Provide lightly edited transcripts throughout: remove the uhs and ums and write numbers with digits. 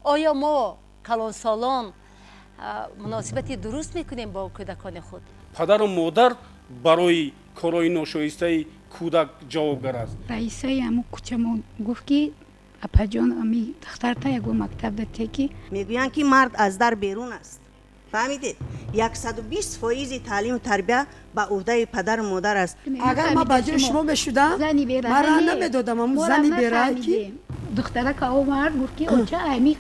Оё мо, калонсолон, муносибати дуруст мекунем бо кӯдакони худ? Падару модар барои корҳои ношоистаи кӯдак ҷавобгар аст. Раисаи ҳамун кӯчамон гуфт, ки апаҷон, ами духтарта ягон мактаб дате, ки Мегӯянд, ки мард аз дар берун аст, фаҳмидед? 120 фоизи таълиму тарбия ба ӯҳдаи падару модар аст. Агар ман ба ҷои шумо мешудам, ман раҳ намедодам ҳамун зани бераҳ, ки Духтарака омад, гуфт, ки оча, ами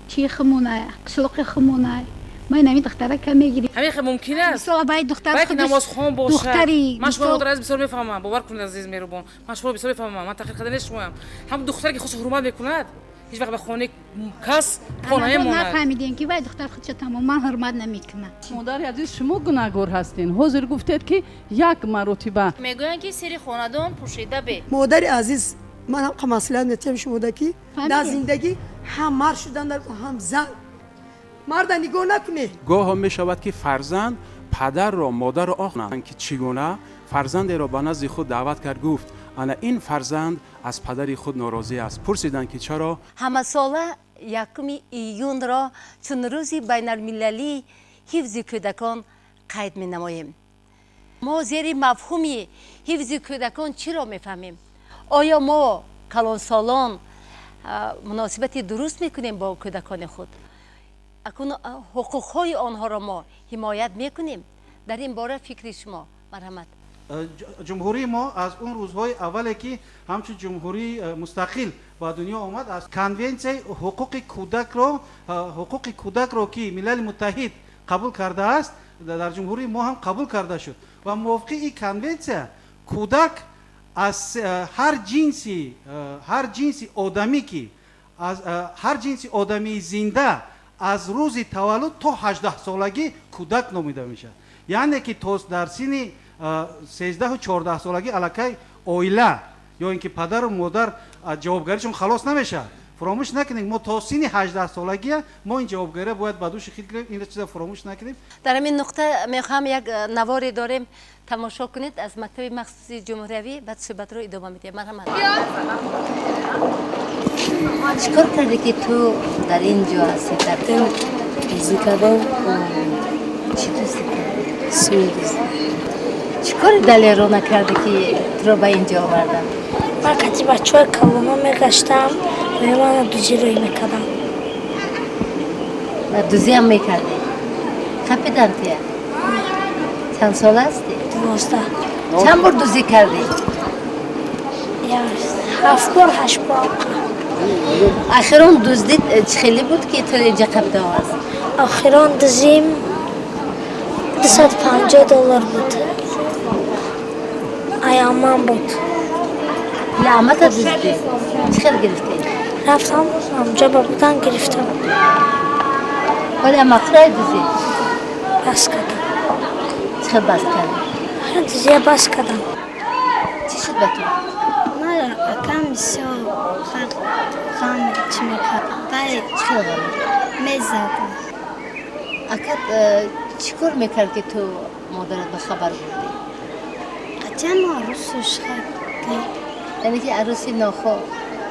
чи хумонай, қишлоқи хумонай, ман ами духтарака мегирем. Ҳамин хел мумкин аст? Мисол, баъд духтар Баъд ки намозхон бошад. Духтари Ман шумо, модар азиз, бисёр мефаҳмам, бовар кунед, азиз, меҳрубон, ман шуморо бисёр мефаҳмам, ман таҳқир карда нест шумоям. Ҳам духтаре, ки худшо ҳурмат мекунад, ҳеҷ вақт ба хонаи кас по намемонад. Нафаҳмидем, ки вай духтар худшо тамоман ҳурмат намекунад. Модари азиз, шумо гунаҳгор ҳастен. Ҳозир гуфтед, ки як маротиба. Мегӯянд, ки сири хонадон пӯшида бе. Модари азиз, ман ҳам маслиҳат метиҳам шумода, ки дар зиндагӣ ҳам мард шудан дар, ҳам зан, марда нигоҳ накунед. Гоҳо мешавад, ки фарзанд падарро, модарро охнанд, ки чӣ гуна фарзандеро ба назди худ даъват кард, гуфт: ана ин фарзанд аз падари худ норозӣ аст. Пурсиданд, ки чаро? Ҳамасола 1 июнро чун рӯзи байналмилалии ҳифзи кӯдакон қайд менамоем. Мо зери мафҳуми ҳифзи кӯдакон чиро мефаҳмем? Оё мо, калонсолон, муносибати дуруст мекунем бо кӯдакони худ? Акун ҳуқуқҳои онҳоро мо ҳимоят мекунем? Дар ин бора фикри шумо, марҳамат. Ҷумҳурии мо аз он рӯзҳои аввале, ки ҳамчун ҷумҳурии мустақил ба дунё омад, аз Конвенсияи ҳуқуқи кӯдакро, ки Милали Муттаҳид қабул кардааст, дар ҷумҳурии мо ҳам қабул карда шуд ва мувофиқи ин конвенсия кӯдак аз ҳар ҷинси одамӣ, ки аз ҳар ҷинси одамии зинда аз рӯзи таваллуд то 18-солагӣ кӯдак номида мешавад, яъне ки то дар синни 13-14 солагӣ аллакай оила ё ин ки падару модар аз ҷавобгаришон халос намешавад. Фуромӯш накунем, мо то синни 18-солагия мо ин ҷавобгариро бояд ба дӯши худ гирем, ин чиза фуромӯш накунем. Дар ҳамин нуқта мехоҳам, як наворе дорем, тамошо кунед аз мактаби махсуси ҷумҳуриявӣ, баъд суҳбатро идома медиҳем. Марҳамат. Чӣ кор кардӣ, ки ту дар ин ҷо ҳастӣ? Дар Дуздӣ кардам. Чӣ дуздӣ кардӣ? Сум дуздӣ. Чӣ кори далерона кардӣ, ки туро ба ин ҷо оварданд? Ман кати бачаҳои калоно мегаштам ва мана дуздӣ рӯй мекардам. Ва дуздиам мекардӣ? Қапидан тия? Чанд сола ҳастӣ? 12. Чанд бор дуздӣ кардӣ? Ҳафт бор, ҳашт бор. Охирон дуздӣ чӣ хеле буд, ки туро инҷа қапида овард? Охирон дуздим 250 доллар буд, аяман буд. Пули амата дуздӣ? Чӣ хел гирифтӣ? Рафтам, ҳамҷо ба будан, гирифтам. Вале амақурай дуздӣ? Бас кардам. Чӣ хел бас кардӣ? Дуздия бас кардам. Чӣ шуд ба ту? Мара акам бисёр ғам чӣ мекард. Вай Чӣ хел ғам? Мезад. Акат чӣ кор мекард, ки ту модарат ба хабар бурдӣ? Қатъиян арӯсуш. Яъне ки арӯси нохо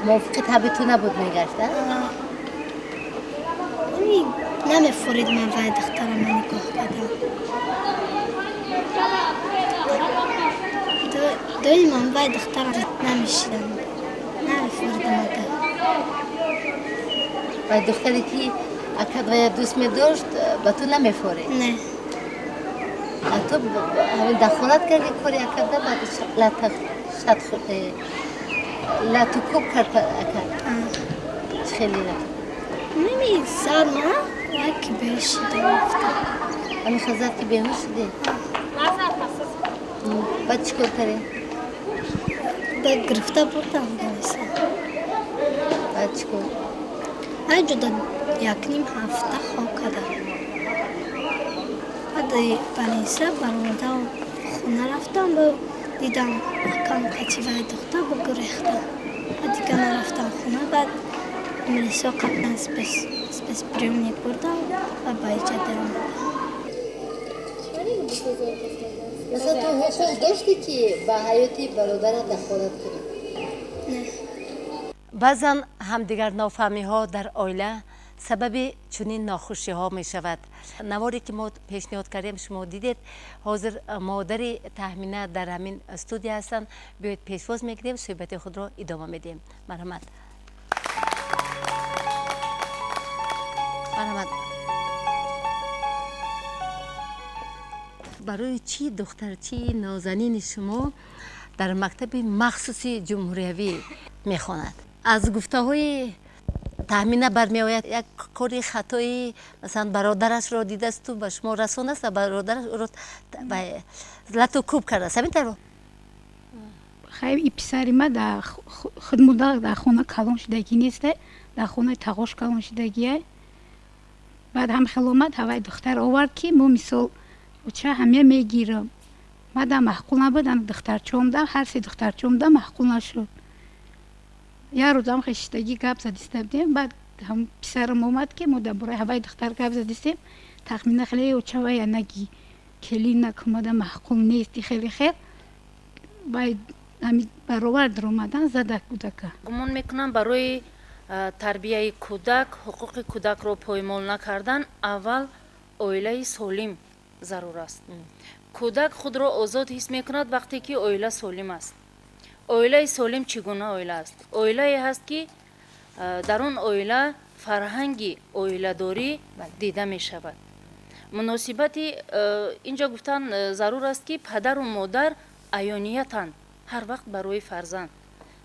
мувофиқи табъи ту набуд, мегашт, а? Намефурид, ман вай духтарама нигоҳ кардам. Доим ман вай духтарам намешидам, намефуридам ада. Вай духтаре, ки акат вая дӯст медошт, ба ту намефорид? Не. А ту ҳамин дахолат кардӣ кори акада, баъд лату кӯб кард акат? Чӣ хеле лату? Ними зад ма, яки беҳуш шидам, рафтам. Ҳамин хел зад, ки беҳуш шудӣ? Баъд чӣ кор кардӣ? Да гирифта бурдам балиса. Баъд чӣ кор? Ай ҷуда якним ҳафта хоб кардам. Баъд балиса баромада хона рафтам, бо дидам, акам кати вай духтар бо гурехта. Баъд дига нарафтам хона. Баъд милисо қабдан, спецприёмник бурдам ва ба иҷа даромадам. Масалан, ту ҳуқуқ доштӣ, ки ба ҳаёти бародарат дахолат кунӣ? Не. Баъзан ҳамдигар нофаҳмиҳо дар оила сабаби чунин нохушиҳо мешавад. Наворе ки мо пешниҳод кардем, шумо дидед. Ҳозир модари Таҳмина дар ҳамин студия ҳастанд. Биёед, пешвоз мегирем, суҳбати худро идома медиҳем. Марҳамат, марҳамат. Барои чӣ духтарчаи нозанини шумо дар мактаби махсуси ҷумҳуриявӣ мехонад? Аз гуфтаҳои Таҳмина бармеояд, як кори хатои, масалан, бародарашро дидасту ба шумо расондааст ва бародараш ӯро лату кӯб кардааст. Ҳамин тавр? Хай, и писари ма дар худмуда дар хона калон шудагӣ неста, дар хонаи тағош калон шудагия. Баъд ҳам хел омад, ҳавай духтар овард, ки мо мисол оча ҳамя мегирам. Мада маъқул набуд, ана духтарчомда, ҳар се духтарчомда маъқул нашуд. Як рӯзам хешиштагӣ гап задиста будем, баъд ҳам писарам омад, ки мо дар бораи ҳаваи духтар гап задистем. Тахмина хеле оча вай анаги келина кумада маъқул нест, хеле хел вай ҳами баровар даромадан зада кӯдака. Гумон мекунам, барои тарбияи кӯдак, ҳуқуқи кӯдакро поймол накардан, аввал оилаи солим зарур аст. Кӯдак худро озод ҳис мекунад, вақте ки оила солим аст. Оилаи солим чӣ гуна оила аст? Оилае ҳаст, ки дар он оила фарҳанги оиладорӣ дида мешавад. Муносибати инҷо гуфтан зарур аст, ки падару модар аёниятанд ҳар вақт барои фарзанд.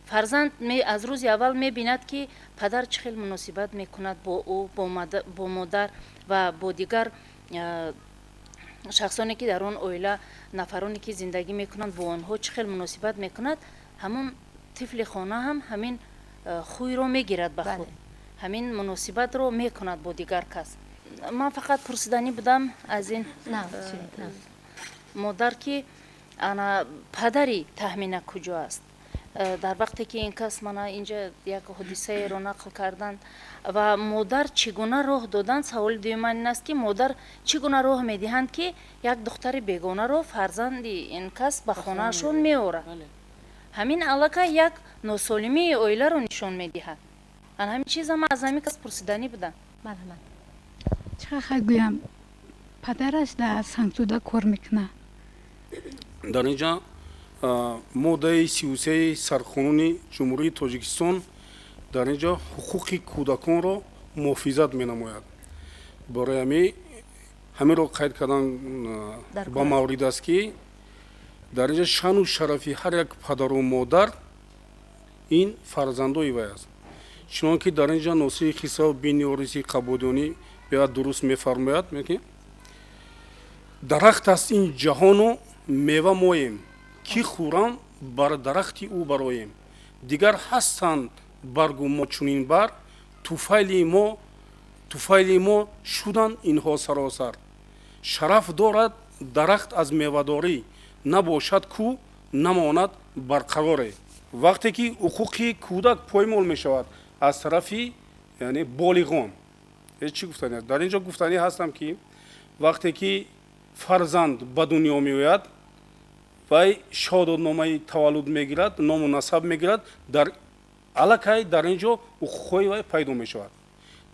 Фарзанд аз рӯзи аввал мебинад, ки падар чӣ хел муносибат мекунад бо ӯ, бо модар ва бо дигар шахсоне, ки дар он оила, нафароне, ки зиндагӣ мекунанд, бо онҳо чӣ хел муносибат мекунад. Ҳамон тифли хона ҳам ҳамин хӯйро мегирад ба худ, ҳамин муносибатро мекунад бо дигар кас. Ман фақат пурсиданӣ будам аз ин модар, ки ана падари Таҳмина куҷо аст дар вақте ки ин кас мана инҷа як ҳодисаеро нақл карданд, ва модар чӣ гуна роҳ доданд? Саволи дуюм ман ин аст, ки модар чӣ гуна роҳ медиҳанд, ки як духтари бегонаро фарзанди ин кас ба хонаашон меорад? Ҳамин аллакай як носолимии оиларо нишон медиҳад. Ан ҳамин чиза ман аз ҳамин кас пурсиданӣ будам. Марҳамат. Чӣ хай гӯям, падараш дар сангтуда кор мекунад. Дар инҷа моддаи 33-и Сарқонуни Ҷумҳурии Тоҷикистон дар инҷо ҳуқуқи кӯдаконро муҳофизат менамояд. Барои ҳаминро қайд кардан ба маврид аст, ки дар инҷа шаъну шарафи ҳар як падару модар ин фарзандои вай аст. Чунон ки дар инҷа Носири Хисрав бини Ориси Қабодиёнӣ беҳад дуруст мефармояд, ки дарахт аст ин ҷаҳону мева моем, ки хӯрам бар дарахти ӯ бароем, дигар ҳастанд баргу мо чунин бар туфайли мо шуданд инҳо саросар. Шараф дорад дарахт аз мевадорӣ, набошад кӯ намонад барқароре. Вақте ки ҳуқуқи кӯдак поймол мешавад аз тарафи, яъне, болиғон, чӣ гуфтанӣ аст дар ин ҷо? Гуфтанӣ ҳастам, ки вақте ки фарзанд ба дунё меояд, вай шаҳодатномаи таваллуд мегирад, ному насаб мегирад, дар аллакай дар ин ҷо ҳуқуқҳои вай пайдо мешавад.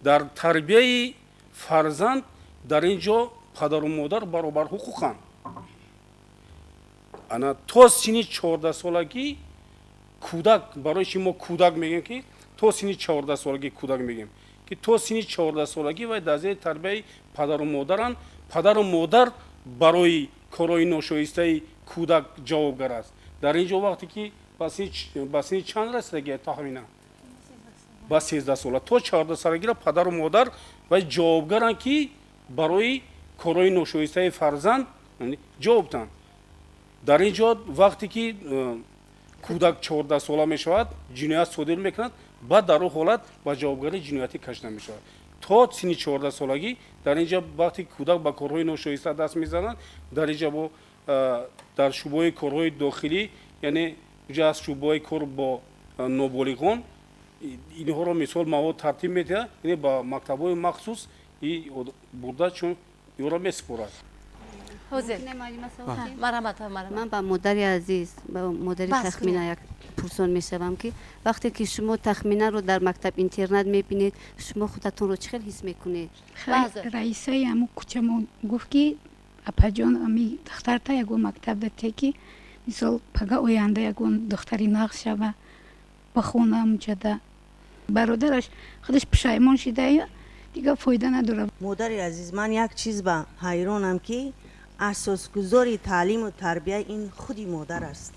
Дар тарбияи фарзанд дар ин ҷо падару модар баробар ҳуқуқанд. Ана то синни 14-солагӣ кӯдак, барои чи мо кӯдак мегӯем, ки то синни 14-солагӣ кӯдак мегӯем, ки то синни 14-солагӣ вай дар зери тарбияи падару модаранд. Падару модар барои корҳои ношоистаи кӯдак ҷавобгар аст. Дар ин ҷо вақте ки ба синни чанд расидаги Таҳмина? Ба 13 сола, то 14-солагиро падару модар вай ҷавобгаранд, ки барои корҳои ношоистаи фарзанд ҷавоб диҳанд. Дар ин ҷо вақте ки кӯдак 14 сола мешавад, ҷиноят содир мекунад, баъд дар он ҳолат ба ҷавобгарии ҷиноятӣ кашида мешавад. То синни 14-солагӣ дар ин ҷо вақте кӯдак ба корҳои ношоиста даст мезанад, дар ин ҷо бо дар шӯъбаҳои корҳои дохилӣ, яъне ҷа аз шӯъбаҳои кор бо ноболиғон, инҳоро мисол мавод тартиб медиҳад, яъне ба мактабҳои махсус бурда, чун инро месупорад. Ҳозир марҳамат. Ман ба модари азиз, ба модари Тахмина як пурсон мешавам, ки вақте ки шумо Тахминаро дар мактаб интернат мебинед, шумо худатонро чӣ хел ҳис мекунед? Раисаи ҳамун кӯчамон гуфт, ки апаҷон, ами духтарта ягон мактаб дате, ки мисол пага оянда ягон духтари нағз шава, бихона амҷада. Бародараш худаш пушаймон шидаю дигар фоида надорад. Модари азиз, ман як чиз ба ҳайронам, ки асосгузори таълиму тарбия ин худи модар аст.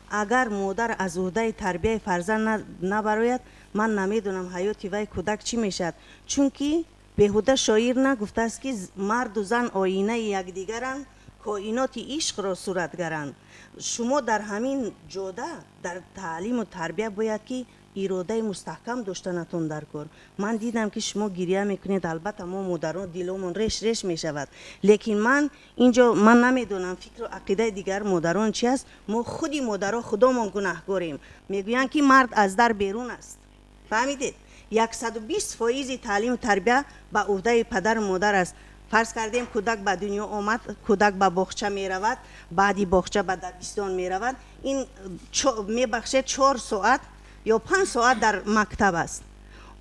Агар модар аз уҳдаи тарбияи фарзанд набарояд, ман намедонам ҳаёти вай кӯдак чӣ мешавад, чунки беҳуда шоир нагуфтааст, ки марду зан оинаи якдигаранд, коиноти ишқро суратгаранд. Шумо дар ҳамин ҷода, дар таълиму тарбия бояд ки иродаи мустаҳкам доштанатон дар кор. Ман дидам, ки шумо гиря мекунед. Албатта, мо модарон диломон реш реш мешавад, лекин ман инҷо ман намедонам фикру ақидаи дигар модарон чи аст. Мо худи модаро худомон гунаҳгорем. Мегӯянд, ки мард аз дар берун аст, фаҳмидед? 120 фоизи таълиму тарбия ба уҳдаи падару модар аст. Фарз кардем, кӯдак ба дунё омад, кӯдак ба боғча меравад, баъди боғча ба дабистон меравад. Ин, мебахшед, 4 соат ё 5 соат дар мактаб аст,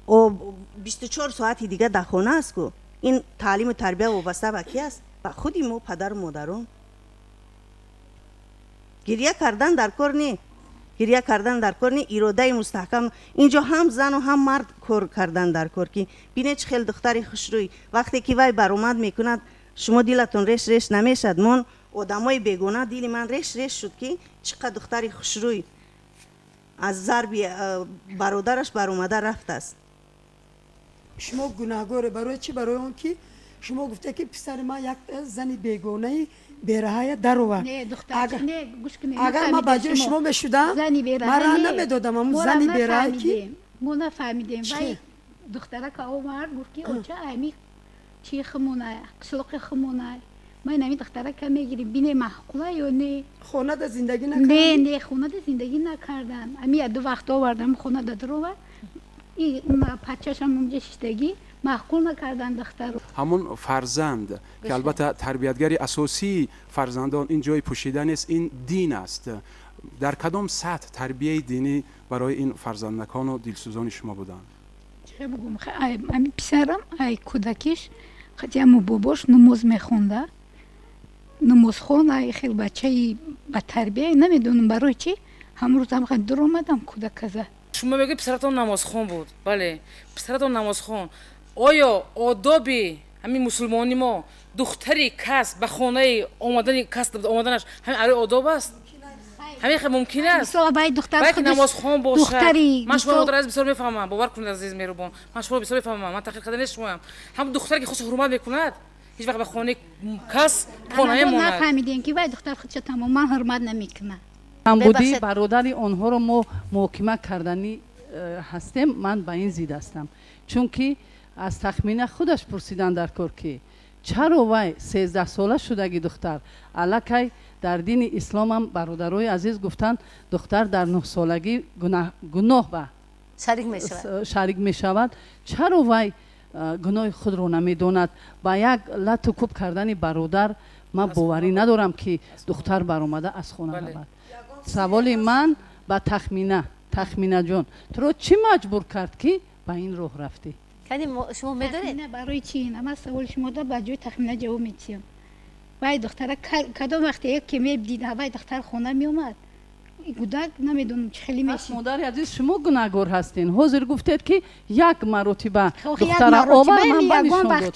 24 соати дига дар хона аст ку. Ин таълиму тарбия вобаста ба ки аст? Ба худи мо, падару модарон. Гиря кардан дар кор не, гиря кардан дар кор не. Иродаи мустаҳкам, инҷо ҳам зану ҳам мард кор кардан дар кор, ки бинед, чӣ хел духтари хушрӯй. Вақте ки вай баромад мекунад, шумо дилатон реш реш намешад? Мон одамои бегона, дили ман реш реш шуд, ки чӣ қадр духтари хушрӯй аз зарби бародараш баромада рафтааст. Шумо гунаҳгоре. Барои чӣ? Барои он ки шумо гуфте, ки писари ман як зани бегонаи бераҳая даровард. Агар ман ба ҷои шумо мешудам, мара намедодам ҳамун зани бераҳа, ки Мо нафаҳмидем. Вай духтарака омад, гуфт, ки оча, ами чи хумонай, қишлоқи хумонай, ма инами духтарака мегирим, бине маъқула ё не. Хонада зиндагӣ Не, не, хонада зиндагӣ накардан. Ами ду вақт овардам, хонада даровард, пачашам унҷа шиштагӣ, маъқул накардан духтару. Ҳамон фарзанд, ки албатта тарбиятгари асосии фарзандон ин ҷои пӯшида нест, ин дин аст, дар кадом сатҳ тарбияи динӣ барои ин фарзандакону дилсӯзони шумо буданд? Ами писарам ай кӯдакиш хати бобош намоз мехонда, намозхон, ай хел бачаи ба тарбия. Намедонам барои чӣ ҳамрӯз ҳам дур омадам кӯдаказа. Шумо мегӯед, писаратон намозхон буд. Бале, писаратон намозхон. Оё одоби ҳамин мусулмони мо духтари кас ба хонаи омадани кас омаданаш ҳамин арои одоб аст? Ҳамин хел мумкин аст, ки намозхон бошад? Ман шумо, модар азиз, бисёр мефаҳмам. Бовар кунед, азиз меҳрубон, ман шуморо бисёр мефаҳмам. Ман таҳқир карда нест шумоям. Ҳам духтаре ки худшо ҳурмат мекунад, ҳеҷ вақт ба хонаи кас по намемонад. Нафаҳмидем, ки вай духтар худшо тамоман ҳурмат намекунад. Камбудии бародари онҳоро мо муҳокима карданӣ ҳастем. Ман ба ин зид ҳастам, чунки аз Тахмина худаш пурсидан дар кор, ки чаро вай 13сола шудаги духтар аллакай. Дар дини исломам, бародарои азиз, гуфтанд, духтар дар 9солагӣ гуноҳ ба шарик мешавад. Чаро вай гуноҳи худро намедонад? Ба як лату кӯб кардани бародар ман боварӣ надорам, ки духтар баромада аз хона равад. Саволи ман ба Тахмина: Тахминаҷон, туро чӣ маҷбур кард, ки ба ин роҳ рафтӣ? Шумо медонед? Барои чи? Ман саволи шумо ба ҷои Тахмина ҷавоб медиҳам. Вай духтара кадом вақте ки мебдид, вай духтар хона меомад, гудак намедонам чӣ хеле мешид. Модари азиз, шумо гунаҳгор ҳастен. Ҳозир гуфтед, ки як маротиба духтара овар, ман ба нишон дод.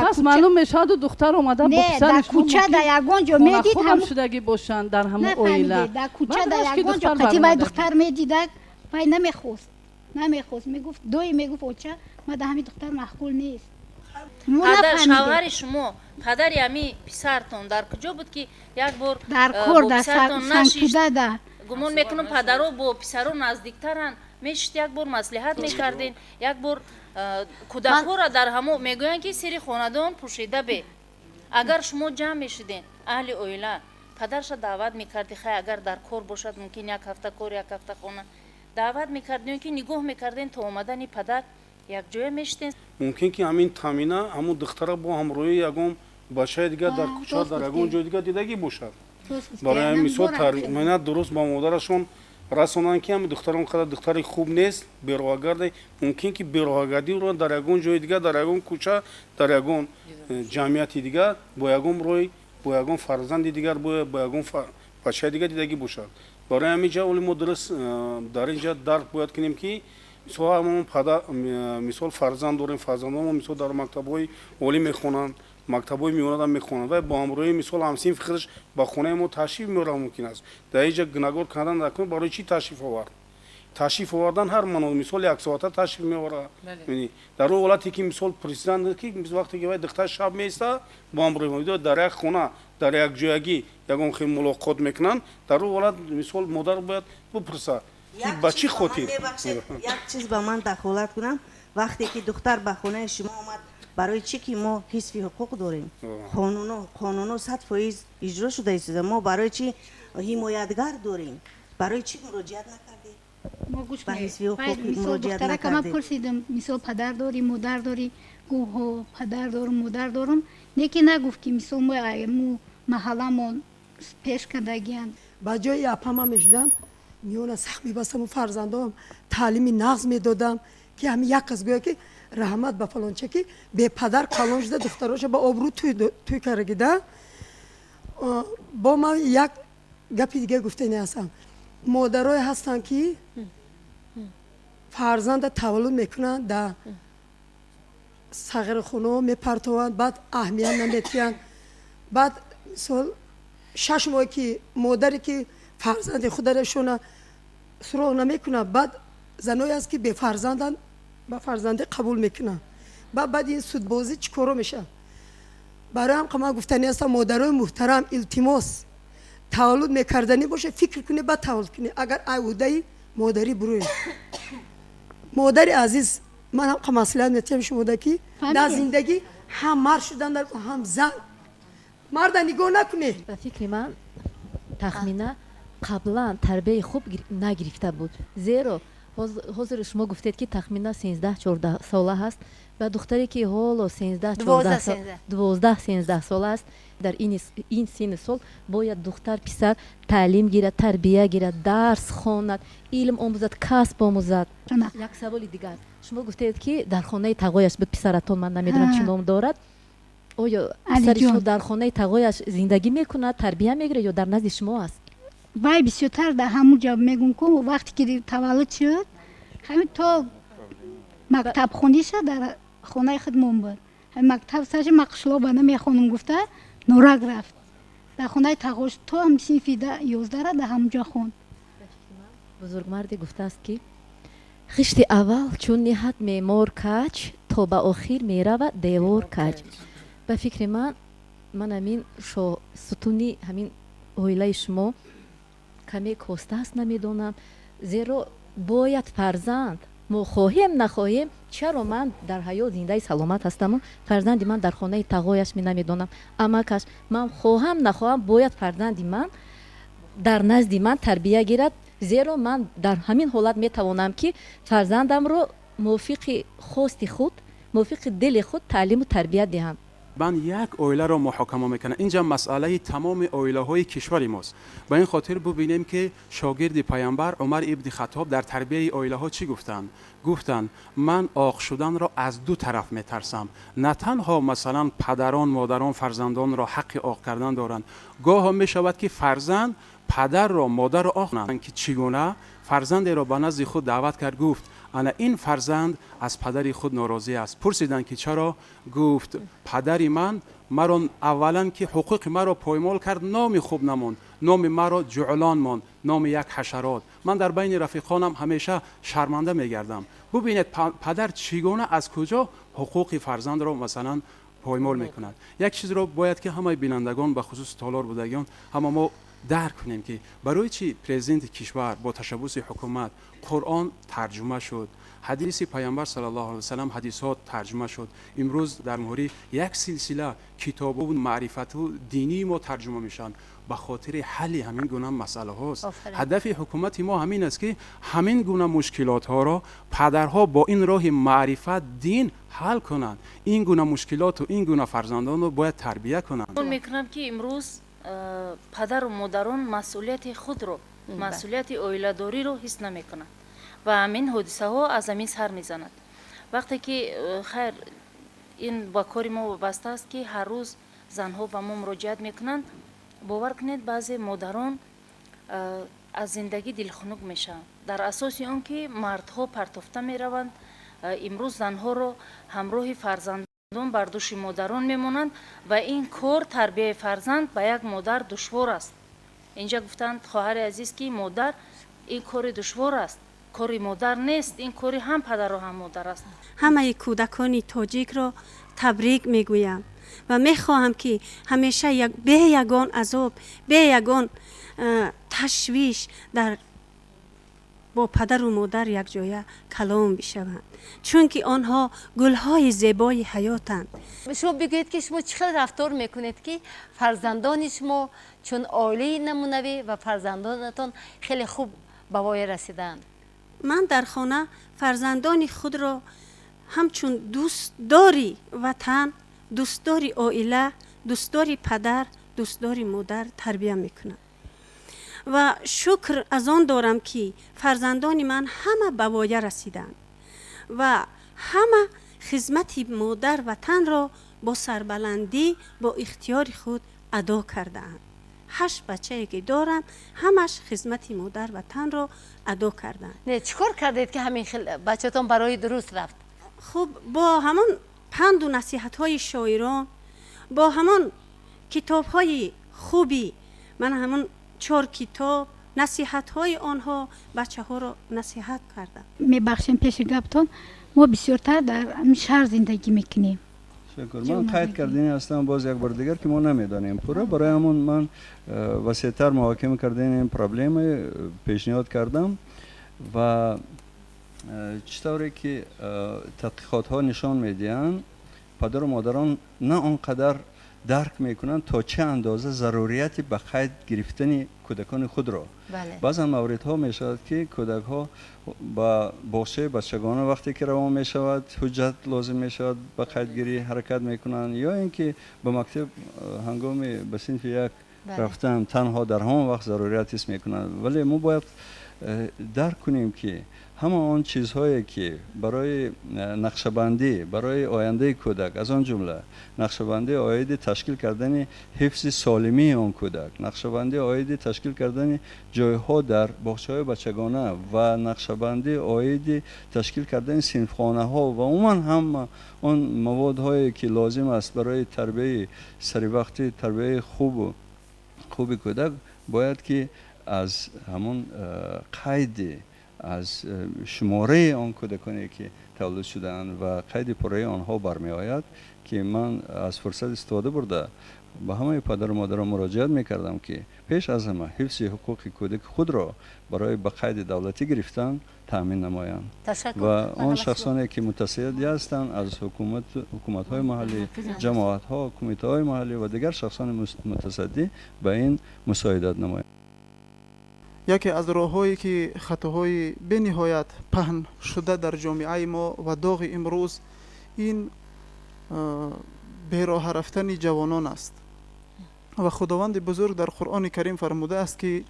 Пас маълум мешаваду духтар омада бо писари шумо кӯча да ягон ҷо медид, шудагӣ бошанд дар ҳамон оила. Дар кӯча да ягон ҷо қати вай духтар медидак, вай намехост, намехост. Мегуфт, доим мегуфт: оча, ма да ҳамин духтар маъқул нест. Шавҳари шумо, падари ҳами писартон дар куҷо буд, ки як бор Дар кор, дар Сангтуда. Гумон мекунам, падаро бо писаро наздиктаранд. Мешид, як бор маслиҳат мекарден, як бор кӯдакҳоро дар ҳамо мегӯянд, ки сири хонадон пӯшида бе. Агар шумо ҷамъ мешуден, аҳли оила, падарша даъват мекарди, хай, агар дар кор бошад, мумкин як ҳафта кор, як ҳафта хона, даъват мекардем, ки нигоҳ мекардем, то омадани падар якҷоя мешидем. Мумкин ки ҳамин Тамина ҳамун духтара бо ҳамроҳии ягон бачаи дигар дар кӯча, дар ягон ҷои дигар дидагӣ бошад. Барои мисол тарбия дуруст ба модарашон расонанд, ки ҳами духтар он қадар духтари хуб нест, бероҳагарде. Мумкин ки бероҳагардиро дар ягон ҷои дигар, дар ягон кӯча, дар ягон ҷамъияти дигар, бо ягон рӯй, бо ягон фарзанди дигар, бо ягон бачаи дигар дидагӣ бошад. Барои ҳамин ҷа оли мо дуруст дар ин ҷа дарк бояд кунем, ки мисол ҳамон падар, мисол фарзанд дорем, фарзандонмо мисол дар мактабҳои олӣ мехонанд, мактабҳои миёнада мехонанд ва бо ҳамроҳии мисол ҳамсинфи худаш ба хонаи мо ташриф меорад. Мумкин аст дар ин ҷа гунаҳгор кардан накунем. Барои чӣ ташриф овард? Ташриф овардан ҳар маъно, мисол яксоата ташриф меорад. Дар он ҳолате ки мисол президент, ки вақте ки вай духтар шаб меиста бо ҳамроҳи дар як хона, дар як ҷоягӣ ягон хел мулоқот мекунанд, дар он ҳолат мисол модар бояд бипурсад, ки ба чӣ хотир. Як чиз ба ман дахолат кунам. Вақте ки духтар ба хонаи шумо омад, барои чӣ ки мо ҳисфи ҳуқуқ дорем, қонуно 100% иҷро шуда истода, мо барои чӣ ҳимоятгар дорем? Барои чӣ муроҷиат накардем? Ба ҳисфи ҳуқуқ муроҷиат накардем. Ман пурсидам, мисол падар дорӣ, модар дорӣ? Гуфт ҳо, падар дорам, модар дорам. Неки нагуфт, ки мисол мо маҳалламон пеш кардагиянд. Ба ҷои апама мешудам, миёна сахт мебастаму фарзандом таълими нағз медодам, ки ҳамин як кас гӯя, ки раҳмат ба фалонча, ки бепадар калон шуда, духтароша ба обрӯ тӯй кардагида. Бо ман як гапи дига гуфтани ҳастам. Модарое ҳастанд, ки фарзанда таваллуд мекунанд, дар сағирхонаҳо мепартованд, баъд аҳамият наметиҳанд. Баъд мисол 6 моҳ ки модаре ки фарзанди хударашона суроғ намекунад, баъд заное аст, ки бефарзанданд, ба фарзандӣ қабул мекунанд. Баъд ин судбозӣ чӣ коро мешавад? Барои ҳам ман гуфтанӣ ҳастам: модарои муҳтарам, илтимос, таваллуд мекарданӣ боша, фикр кунӣ, баъд таваллуд кунӣ. Агар айҳудаи модарӣ буроед, модари азиз, ман ҳам маслиҳат метиҳам шумода, ки дар зиндагӣ ҳам мард шудан дар, ҳам зан. Марда нигоҳ накунед. Ба фикри ман, Тахмина қаблан тарбияи хуб нагирифта буд, зеро ҳозир шумо гуфтед, ки Тахмина 13-14 сола ҳаст ва духтаре, ки ҳоло 12-13 сола аст, дар ин синни сол бояд духтар, писар таълим гирад, тарбия гирад, дарс хонад, илм омӯзад, касб омӯзад. Як саволи дигар: шумо гуфтед, ки дар хонаи тағояш буд писаратон, ман намедонам, чӣ ном дорад. Оё писари шумо дар хонаи тағояш зиндагӣ мекунад, тарбия мегирад ё дар назди шумо аст? Вай бисёртар дар ҳамун ҷо мегӯм ку, вақте ки таваллуд шуд, ҳамин то мактабхониша дар хонаи худмон буд. Ҳамин мактаб саша, ма қишлоба намехонам гуфта, Норак рафт, дар хонаи тағош то ҳам синфи 11-ра дар ҳамун ҷо хонд. Бузургмарде гуфтааст, ки хишти аввал чун ниҳад меъмор каҷ, то ба охир меравад девор каҷ. Ба фикри ман ҳамин сутуни ҳамин оилаи шумо каме коста аст, намедонам, зеро бояд фарзанд, мо хоҳем нахоҳем, чаро ман дар ҳаёт зиндаи саломат ҳастаму фарзанди ман дар хонаи тағояш, намедонам, амакаш, ман хоҳам нахоҳам, бояд фарзанди ман дар назди ман тарбия гирад, зеро ман дар ҳамин ҳолат метавонам, ки фарзандамро мувофиқи хости худ, мувофиқи дили худ таълиму тарбия диҳам. Ман як оиларо муҳокима мекунам. Инҷа масъалаи тамоми оилаҳои кишвари мост. Ба ин хотир бубинем, ки шогирди паямбар Умар ибни Хаттоб дар тарбияи оилаҳо чӣ гуфтанд. Гуфтанд: ман оқ шуданро аз ду тараф метарсам. На танҳо, масалан, падарон, модарон фарзандонро ҳаққи оқ кардан доранд, гоҳо мешавад, ки фарзанд падарро, модарро оқ. Ки чӣ гуна фарзандеро ба назди худ даъват кард, гуфт: ана ин фарзанд аз падари худ норозӣ аст. Пурсиданд, ки чаро? Гуфт: падари ман маро аввалан ки ҳуқуқи маро поймол кард, номи хуб намонд, номи маро ҷуълон монд, номи як ҳашарот. Ман дар байни рафиқонам ҳамеша шарманда мегардам. Бубинед, падар чӣ гуна, аз куҷо ҳуқуқи фарзандро, масалан, поймол мекунад. Як чизро бояд, ки ҳамаи бинандагон, ба хусус толор будагиён, ҳама мо Дарк кунем, ки барои чӣ президенти кишвар бо ташаббуси ҳукумат Қуръон тарҷума шуд, ҳадиси Пайғамбар саллаллоҳу алайҳи васаллам, ҳадисҳо тарҷума шуд. Имрӯз дар муҳри як силсила китобу маърифату динии мо тарҷума мешаванд, ба хотири ҳалли ҳамин гуна масъалаҳост. Ҳадафи ҳукумати мо ҳамин аст, ки ҳамин гуна мушкилотҳоро падарҳо бо ин роҳи маърифат, дин ҳал кунанд. Ин гуна мушкилоту ин гуна фарзандонро бояд тарбия кунанд. Мекунам, ки имрӯз падару модарон масъулияти худро, масъулияти оиладориро ҳис намекунанд ва ҳамин ҳодисаҳо аз ҳамин сар мезанад. Вақте ки хайр, ин ба кори мо вобаста аст, ки ҳар рӯз занҳо ба мо муроҷиат мекунанд. Бовар кунед, баъзе модарон аз зиндагӣ дилхунук мешаванд дар асоси он ки мардҳо партофта мераванд. Имрӯз занҳоро ҳамроҳи фарзандон бар дӯши модарон мемонанд ва ин кор, тарбияи фарзанд, ба як модар душвор аст. Инҷа гуфтанд хоҳари азиз, ки модар, ин кори душвор аст. Кори модар нест, ин кори ҳам падару ҳам модар аст. Ҳамаи кӯдакони тоҷикро табрик мегӯям ва мехоҳам, ки ҳамеша бе ягон азоб, бе ягон ташвиш дар бо падару модар якҷоя калон бишаванд, чунки онҳо гулҳои зебои ҳаётанд. Шумо бигӯед, ки шумо чӣ хел рафтор мекунед, ки фарзандони шумо чун оилаи намунавӣ ва фарзандонатон хеле хуб ба воя расидаанд? Ман дар хона фарзандони худро ҳамчун дӯстдори ватан, дӯстдори оила, дӯстдори падар, дӯстдори модар тарбия мекунам ва шукр аз он дорам, ки фарзандони ман ҳама ба воя расиданд ва ҳама хизмати модар ватанро бо сарбаландӣ, бо ихтиёри худ адо кардаанд. Ҳашт бачае ки дорам, ҳамаш хизмати модар ватанро адо карданд. Не, чӣ кор кардед, ки ҳамин хел бачатон барои дуруст рафт? Хуб, бо ҳамон панду насиҳатҳои шоирон, бо ҳамон китобҳои хуби ман, ҳамон чор китоб, насиҳатҳои онҳо бачаҳоро насиҳат кардам. Мебахшем пеши гаптон, мо бисёртар дар шаҳр зиндагӣ мекунем. Ташаккур. Ман қайд кардани ҳастам боз як бор дигар, ки мо намедонем пурра, барои ҳамон ман васеътар муҳокима кардани ин проблема пешниҳод кардам. Ва чӣ тавре ки тадқиқотҳо нишон медиҳанд, падару модарон на он қадар дарк мекунанд, то чӣ андоза зарурияти ба қайд гирифтани кӯдакони худро. Баъзан мавридҳо мешавад, ки кӯдакҳо ба боғчаи бачагона вақте ки равон мешавад, ҳуҷҷат лозим мешавад, ба қайдгирӣ ҳаракат мекунанд, ё ин ки ба мактаб ҳангоми ба синфи як рафтан танҳо дар ҳамон вақт зарурият ҳис мекунанд. Вале мо бояд дарк кунем, ки ҳама он чизҳое ки барои нақшабандӣ барои ояндаи кӯдак, аз он ҷумла нақшабандӣ оиди ташкил кардани ҳифзи солимии он кӯдак, нақшабандӣ оиди ташкил кардани ҷойҳо дар боғчаҳои бачагона ва нақшабандӣ оиди ташкил кардани синфхонаҳо ва умуман ҳама он маводҳое ки лозим аст барои тарбияи саривақтӣ, тарбияи хуби кӯдак, бояд ки аз ҳамон қайди, аз шумораи он кӯдаконе ки таваллуд шудаанд ва қайди пурраи онҳо бармеояд. Ки ман аз фурсат истифода бурда ба ҳамаи падару модарон муроҷиат мекардам, ки пеш аз ҳама ҳифзи ҳуқуқи кӯдаки худро барои ба қайди давлатӣ гирифтан таъмин намоянд ва он шахсоне ки мутасаддӣ ҳастанд аз ҳукуматҳои маҳаллӣ, ҷамоатҳо, кумитаҳои маҳаллӣ ва дигар шахсони мутасаддӣ ба ин мусоидат намоянд. Яке аз роҳҳое ки хатоҳои бениҳоят паҳн шуда дар ҷомеаи мо ва доғи имрӯз ин бероҳа рафтани ҷавонон аст. Ва Худованди бузург дар Қуръони Карим фармудааст, ки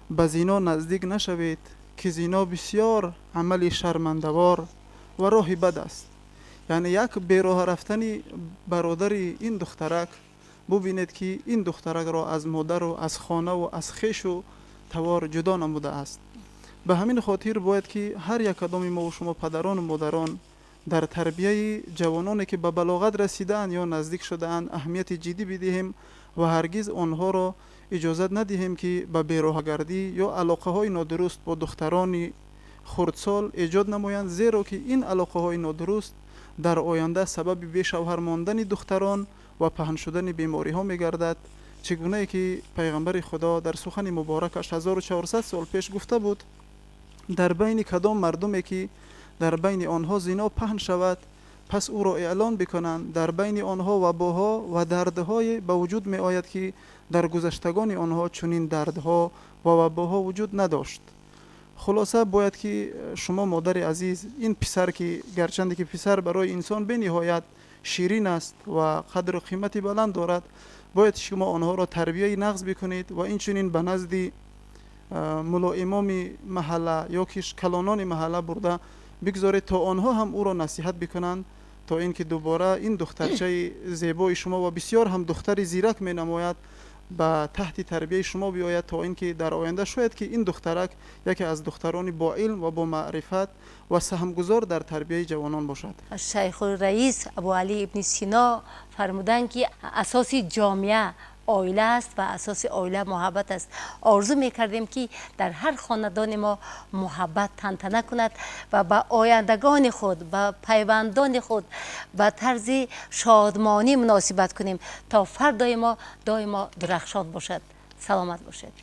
ба зино наздик нашавед, ки зино бисёр амали шармандавор ва роҳи бад аст. Яъне як бероҳа рафтани бародари ин духтарак, бубинед, ки ин духтаракро аз модару аз хонаву аз хешу тавор ҷудо намудааст. Ба ҳамин хотир бояд ки ҳар як кадоми мову шумо, падарону модарон, дар тарбияи ҷавононе ки ба балоғат расидаанд ё наздик шудаанд, аҳамияти ҷиддӣ бидиҳем ва ҳаргиз онҳоро иҷозат надиҳем, ки ба бероҳагардӣ ё алоқаҳои нодуруст бо духтарони хурдсол эҷод намоянд, зеро ки ин алоқаҳои нодуруст дар оянда сабаби бешавҳар мондани духтарон ва паҳн шудани бемориҳо мегардад. Чӣ гунае ки пайғамбари Худо дар сухани муборакаш 1400 сол пеш гуфта буд: дар байни кадом мардуме ки дар байни онҳо зино паҳн шавад, пас ӯро эълон бикунанд, дар байни онҳо вабоҳо ва дардҳое ба вуҷуд меояд, ки дар гузаштагони онҳо чунин дардҳо ва вабоҳо вуҷуд надошт. Хулоса, бояд ки шумо, модари азиз, ин писар ки гарчанде ки писар барои инсон бениҳоят ширин аст ва қадру қимати баланд дорад, бояд шумо онҳоро тарбияи нағз бикунед ва инчунин ба назди мулоимоми маҳалла ё ки калонони маҳалла бурда бигзоред, то онҳо ҳам ӯро насиҳат бикунанд, то ин ки дубора ин духтарчаи зебои шумо ва бисёр ҳам духтари зирак менамояд ба таҳти тарбияи шумо биёяд, то ин ки дар оянда шояд ки ин духтарак яке аз духтарони боилм ва бо маърифат ва саҳмгузор дар тарбияи ҷавонон бошад. Шайхурраис Абуалӣ ибни Сино фармуданд, ки асоси ҷомеа оила аст ва асоси оила муҳаббат аст. Орзу мекардем, ки дар ҳар хонадони мо муҳаббат тантана кунад ва ба ояндагони худ, ба пайвандони худ ба тарзи шодмонӣ муносибат кунем, то фардои мо доимо дурахшон бошад. Саломат бошед.